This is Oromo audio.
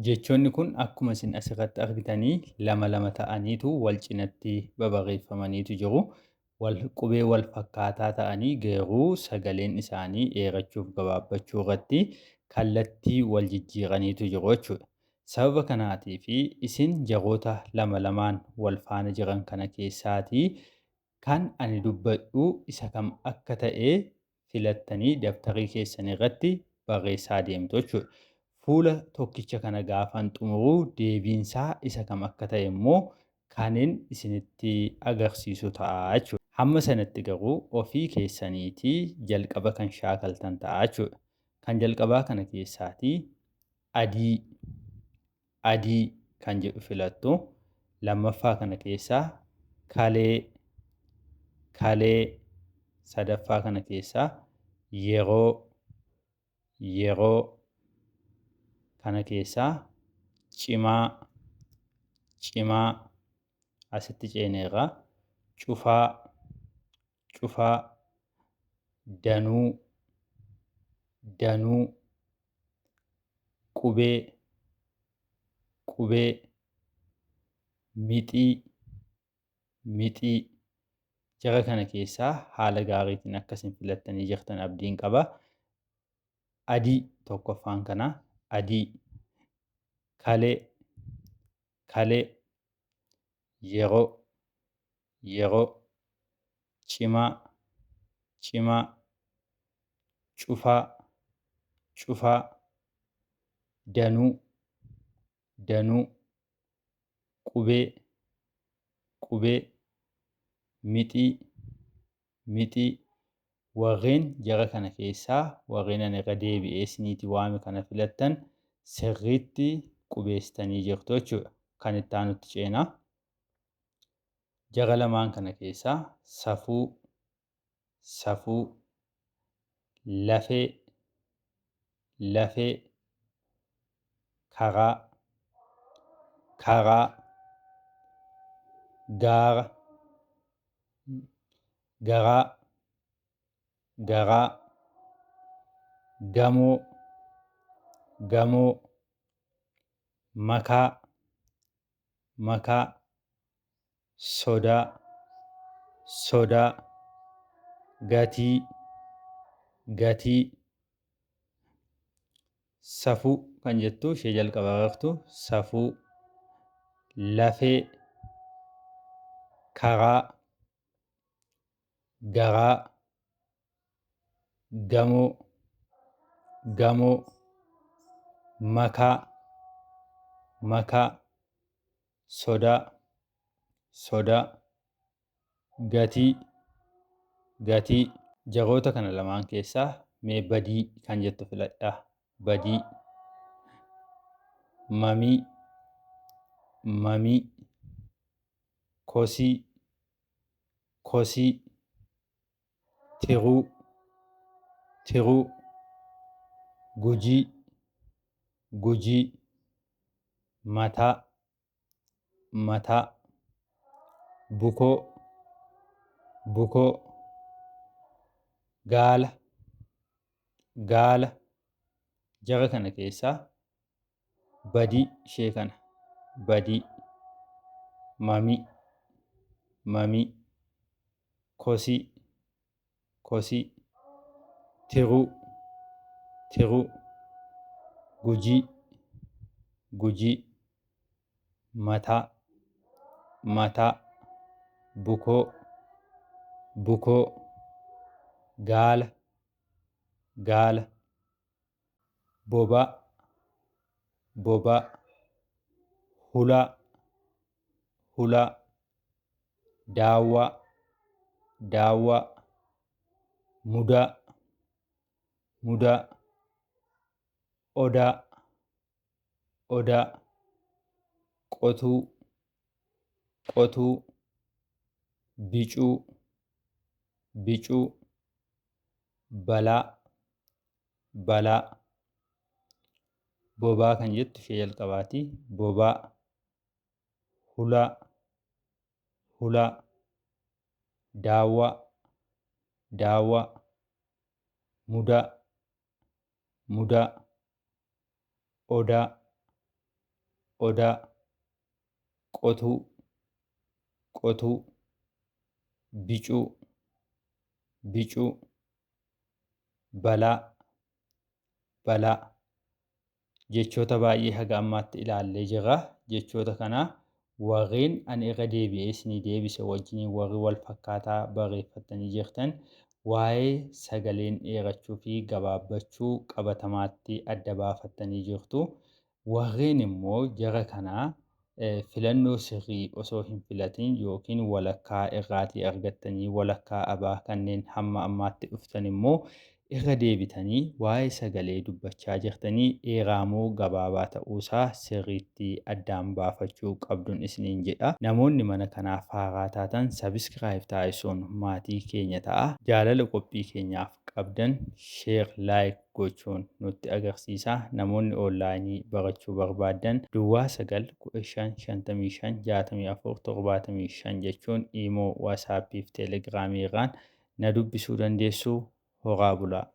Jechoonni kun akkuma isin asirratti argitanii lama lama ta'aniitu wal cinatti babarreeffamaniitu jiru. Wal qubee wal fakkaataa ta'anii garuu sagaleen isaanii dheerachuuf gabaabbachuu irratti kallattii wal jijjiiraniitu jiru jechuudha. Sababa kanaatii fi isin jaroota lama lamaan wal faana jiran kana keessaatii kan ani dubbadhu isa kam akka ta'e filattanii dabtarii keessan irratti barreessaa deemtu jechuudha. Fuula tokkicha kana gaafan xumuru deebiinsaa isa kam akka ta'e immoo kanin isinitti agarsiisu ta'a jechuudha. Hamma sanatti garuu ofii keessaniitii jalqaba kan shaakaltan ta'a jechuudha. Kan jalqabaa kana keessaatii adii, adii kan jedhu filattu. Lammaffaa kana keessaa kalee, kalee, sadaffaa kana keessaa yeroo, yeroo, kana keessaa cimaa, cimaa, asitti ceeneerra, cufaa, cufaa, danuu, danuu, qubee, qubee, mixii, mixii. Jara kana keessaa haala gaariitiin akka isin filattanii jirtan abdiin qaba. Adii tokkoffaan kana adii, kalee, kalee, yeroo, yeroo, cimaa, cimaa, cufaa, cufaa, danuu, danuu, qubee, qubee, mixii, mixii. Warreen jara kana keessaa warreen ani irra deebi'ee isiniiti waame kana filattan sirriitti qubeessitanii jirtu jechuudha. Kan itti aanutti ceenaa. Jara lamaan kana keessaa safuu, safuu, lafee, lafee, karaa, karaa, gaara, garaa, garaa, gamoo, gamoo, makaa, makaa, sodaa, sodaa, gatii, gatii. Safuu kan jettu ishee jalqaba irrattu safuu, lafee, karaa, garaa, gamoo, gamoo, makaa, makaa, sodaa, sodaa, gatii, gatii. Jaroota kana lamaan keessaa mee badii kan jettu filadhaa. Badii, mamii, mamii, kosii, kosii, tiruu, tiruu, gujii, gujii, mataa, mataa, bukoo, bukoo, gaala, gaala. Jara kana keessaa badii ishee kana badii, mamii, mamii, kosii, kosii, tiruu, tiruu, gujii, gujii, mataa, mataa, bukoo, bukoo, gaala, gaala, bobaa, bobaa, hulaa, hulaa, daawwaa, daawwaa, mudaa, mudaa, odaa, odaa, qotuu, qotuu, bicuu, bicuu, balaa, balaa. Bobaa kan jettu ishee jalqabaati. Bobaa, hulaa, hulaa, daawwaa, daawwaa, mudaa, mudaa, odaa, Odaa, qotuu, qotuu, bicuu, bicuu, balaa, balaa. Jechoota baay'ee haga ammaatti ilaallee jirra. Jechoota kana warreen ani irra deebi'ee isinii deebise wajjiniin warri wal fakkaataa barreeffattanii jirtan waa'ee sagaleen dheerachuu fi gabaabbachuu qabatamaatti adda baafattanii jirtu. Warreen immoo jara kanaa filannoo sirrii osoo hin filatin yookiin walakkaa irraatii argattanii walakkaa abaa kanneen hamma ammaatti dhuftan immoo irra deebitanii waa'ee sagalee dubbachaa jirtanii dheeraa moo gabaabaa ta'uusaa sirriitti addaan baafachuu qabduun isiniin jedha. Namoonni mana kanaaf haaraa taatan subscribe taasisuun maatii keenya ta'a. Jaalala qophii keenyaaf qabdan share, like gochuun nutti agarsiisa. Namoonni onlaayinii barachuu barbaaddan duwwaa 9 15 55 64 75 jechuun iimoo, waasaappii fi teelegiraamii irraan na dubbisuu dandeessu. Horaa bulaa.